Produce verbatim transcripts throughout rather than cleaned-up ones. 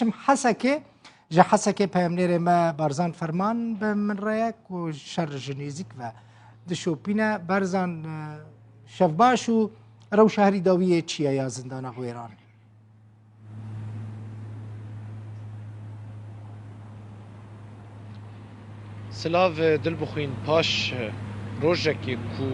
Çim Hesekê, ji Hesekê peyamnêrê me Barzan Ferman bi min re ye ku şer ji nêzîk ve dişopîne. Barzan, e, şev baş û rewşa herî dawiyê çi ye ya zindana Xwêran? Silav, e, Dilbixwîn, paş, e, rojekê ku,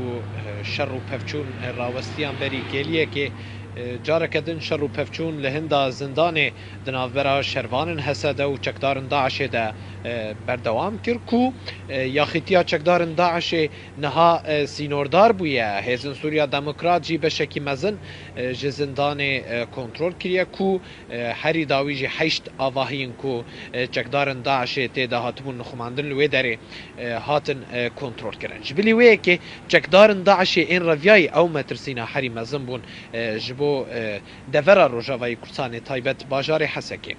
e, şer û pevçûn, e, rawestiyan berî kêliyekê, e, careke din şer û pevçûn li hinda zindanê di navbera şervanên H S D û çekdarên DAIŞê de, e, berdewam kir ku, e, yaxîtiya çekdarên DAIŞê niha, e, sînordar bûye. Hêzên Sûriya Demokrat jî beşekî mezin, e, ji zindanê, e, kontrol kiriye ku, e, herî dawî jî heşt avahiyên ku, e, çekdarên DAIŞê tê de hatibûn nixumandin li wê derê, e, hatin, e, kontrol kirin. Ji bilî wê yekê çekdarên DAIŞê ên reviyayî ew metirsîna herî mezin bûn, e, ji bo, e, devera Rojavayê Kurdistanê taybet bajarê Hesekê.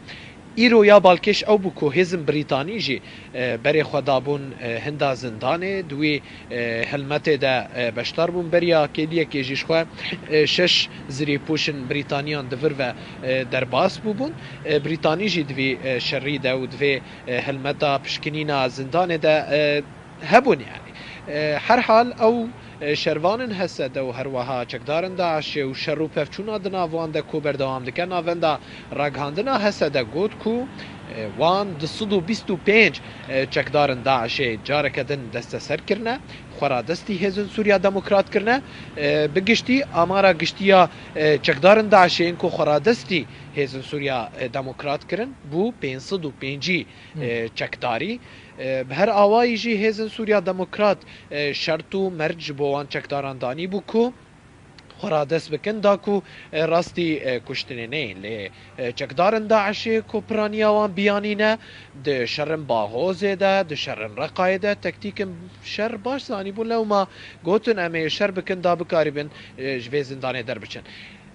Îro ya balkêş ew bû ku hêzên Brîtanî jî, e, berê xwe dabûn, e, hinda zindanê, di wî, e, hilmetê de, e, beşdar bûn. Beriya kêliyekê jî ji xwe, e, şeş zirêpûşên Brîtaniyan di vir ve, e, derbas bûbûn. E, Brîtanî jî di vî, e, şerî de û di vê, e, hilmeta pişkinîna zindanê de, e, hebûn, yanî. E, herhal ew, e, şervanên H S D û herweha çekdarên DAIŞê û şer û pevçûna di nav wan de ku berdewam dike, navenda ragihandina H S D got ku, e, wan du sed û bîst û pênc, e, çekdarên DAIŞê careke din desteser kirine, xweradestî Hêzên Sûriya Demokrat kirine. E, bi giştî amara giştî ya, e, çekdarên DAIŞê yên ku xweradestî Hêzên Sûriya, e, Demokrat kirin bû pênc sed û pêncî, Hmm. e, çekdarî. E, bi her awayî jî Hêzên Sûriya Demokrat, e, şert û merc ji bo wan çekdaran danîbû ku xwe radest bikin, da ku, e, rastî, e, kuştinê neyên. Lê, e, çekdarên DAIŞê ku piraniya wan biyanî ne, di şerin Bahozê de, di şerin Reqayê de tektîkên şer baş zanîbûn. Lewma gotin, em ê şer bikin, da bikarîbin, e, ji vê zindanê derbiçin.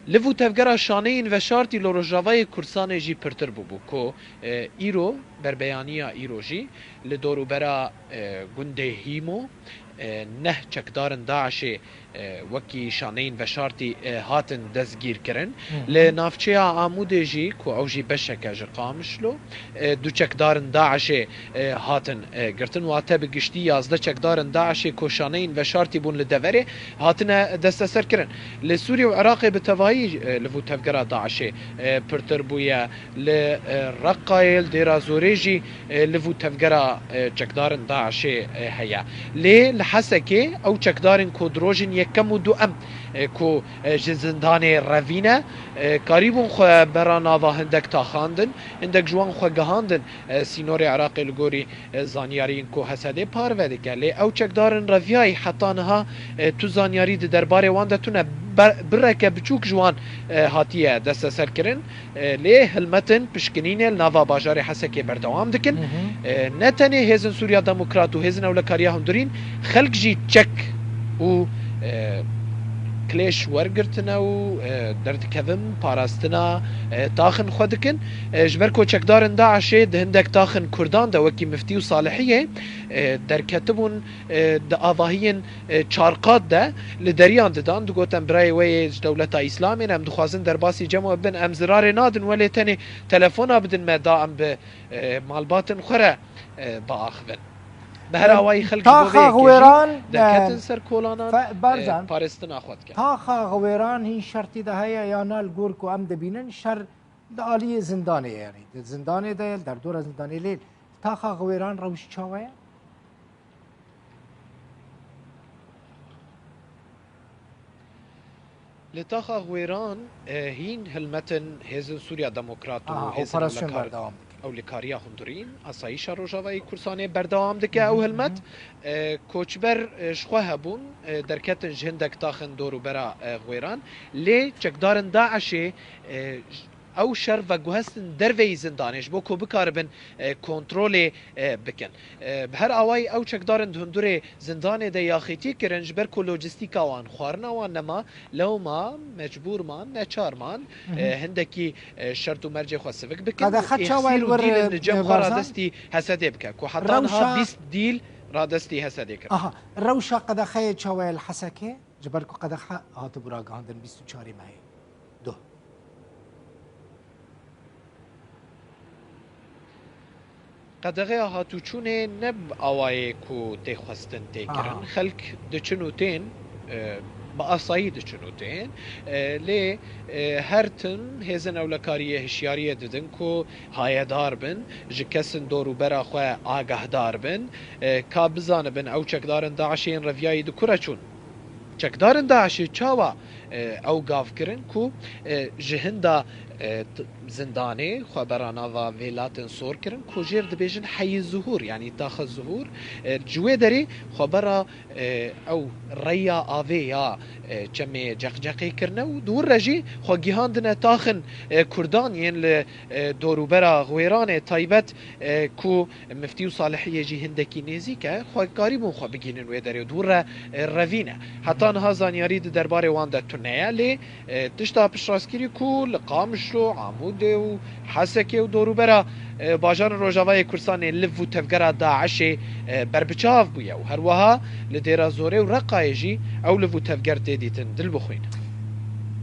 Liv û tevgera şaneyên veşartî li Rojavayê Kurdistanê jî pirtir bûbû ku, e, îro, berbeyaniya îro jî li dorûbera, e, gundê Hîmo, e, neh çekdarên DAIŞê, e, wekî şaneyên veşartî, e, hatin destgîrkirin. Hı hı. Li navçeya Amûdê jî, ku ew jî beşek e ji Qamişlo, e, du çekdarên DAIŞê, e, hatin, e, girtin. Wate bi giştî yazdeh çekdarên DAIŞê ku şaneyên veşartî bûn li deverê, hatine desteserkirin. Li Sûriyê û Iraqê bi tevayî, e, liv û tevgera DAIŞê, e, pirtir bûye. Li, e, Reqayê, li Dêra Zorê jî, e, liv û tevgera, e, çekdarên DAIŞê, e, heye. Lê li Hesekê ew çekdarên ku di rojên yekem û duem, e, ku, e, ji zindanê revîne, e, karîbûn xwe bera nava hindek taxan din, hindek ji wan xwe gihandin, e, sînorê Iraqê li gorî, e, zanyariyên ku H S D parve dike. Lê ew çekdarên reviyayî heta niha, e, tu zanyarî di derbarê wan de tune. Ber-, bireke biçûk ji wan, e, hatiye desteserkirin. E, lê hilmetin pişkinînê li nava bajarê Hesekê berdewam dikin. Hı hı. E, ne tenê Hêzên Sûriya Demokrat û Hêzên Ewlekariya Hundirîn, xelk jî çek û, e, klêş wergirtine û, e, derdikevin parastina, e, taxin xwe dikin. E, ji ber ku çekdarên DAIŞê di hindek taxin Kurdan de wekî Miftî û Salihiyê, e, derketibûn, e, di avahiyên, e, çarqat de li deriyan didan, digotin, "Birayê we yê ji dewleta Îslamê ne, em dixwazin derbasî cem we bibin, em zirarê nadin, welê tenê telefona bidin me, da em bi, e, malbatên xwe re, e, biaxivin." Bi her awayî xelk ji bo vê yekê jî derketin ser kolanan, e, parastina xwe dikin. Taxa Xwêran hîn şertî de heye ya na, li gor ku em dibînin şer di aliyê zindanê ye, yanî di zindanê de ye, li derdora zindanê lê. Taxa Xwêran rewş çawa ye? Li taxa Xwêran, e, hîn hilmetin Hêzên Sûriya Demokrat û Hêzên Ewlekar-, Ewlekariya Hundirîn, Asayîşa Rojavayê Kurdistanê berdewam dike ew hilmet. E, koçber, e, ji xwe hebûn, e, derketin ji hindek taxin dorûbera, e, Xwêran. Lê çekdarên DAIŞê, e, ew şer veguhestin derveyî zindanê ji bo ku bikaribin, e, kontrolê, e, bikin. E, bi her awayî ew çekdarên di hundurê zindanê de yaxîtî kirin, ji ber ku lojîstîka wan, xwarina wan nema, lewma mecbûr man, neçar man, Hı hı. e, hindekî, e, şert û mercê xwe sivik bikin û Qedexe çawa îhsîr û dîlin li cem xwe radestî H S D bike, ku heta niha bîst dîl radestî H S D kirin. Aha, rewşa qedexeyê çawa ye li Hesekê? Ji ber ku qedexe hatibû ragihandin bîst û çarê mehê. Duh. Qedexeya hatûçûnê ne bi awayê ku tê xwestin tê kirin. Xelk diçin û tên, e, bi asayî diçin û tên. E, lê, e, her tim hêzên ewlekariyê hişyariyê didin ku hayedar bin, ji kesên dorûbera xwe agahdar bin, e, ka bizanibin ew çekdarên DAIŞê yên reviyayî di kure çûn. Çekdarên DAIŞê çawa, e, ew gav kirin ku, e, ji hinda, e, t-, zindanê xwe bera nava vêlatên sor kirin ku jêr dibêjin heyî zuhûr, yanî taxe zuhûr, e, ji wê derê xwe bera, e, ew reya avê ya, e, çemê ceqceqê kirine û di wir re jî xwe gihandine taxin, e, Kurdan yên li, e, dorûbera Xwêranê taybet, e, ku Miftî û Salihiyê jî hindekî nêzîk e, xwe karîbûn xwe bigihînin wê derê û di wir re, e, revîne. Heta niha zanyarî di derbarê wan de tune ye, lê, e, tişta piştrastkirî ku li Qamişlo, Amûdê û Hesekê û dorûbera, e, bajarên Rojavayê Kurdistanê liv û tevgera DAIŞê, e, berbiçav bûye û her wiha li Dêra Zorê û Reqayê jî ew liv û tevger tê dîtin. Dilbixwîn.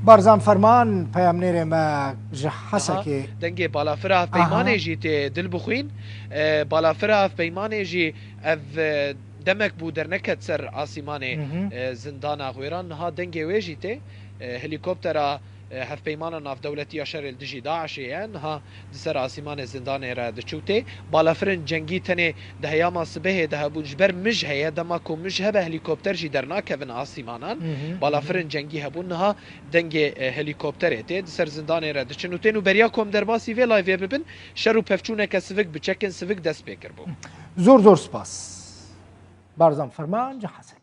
Barzan Ferman, peyamnêrê me ji Hesekê. Dengê balafira hevpeymanê jî tê Dilbixwîn. E, balafira hevpeymanê jî ev, e, demek bû derneket ser asîmanê, e, zindana Xwêran. Niha dengê wê jî tê. E, helîkoptera, e, hevpeymana navdewletî ya şerê li dijî DAIŞê ye. Niha di ser asîmanê zindanê re diçû tê. Balafirin cengî tenê di heyama sibehê de hebûn. Ji ber mij heye, dema ku mij hebe helîkopter jî dernakevin asîmanan. Balafirin cengî hebûn. Niha dengê, e, helîkopterê tê. Di ser zindanê re diçin û tên û beriya ku em derbasî vê layvê bibin, şer û pevçûneke sivik bi çekên sivik dest pê kiribû. Zor zor spas. Barzan Ferman ji Hesekê.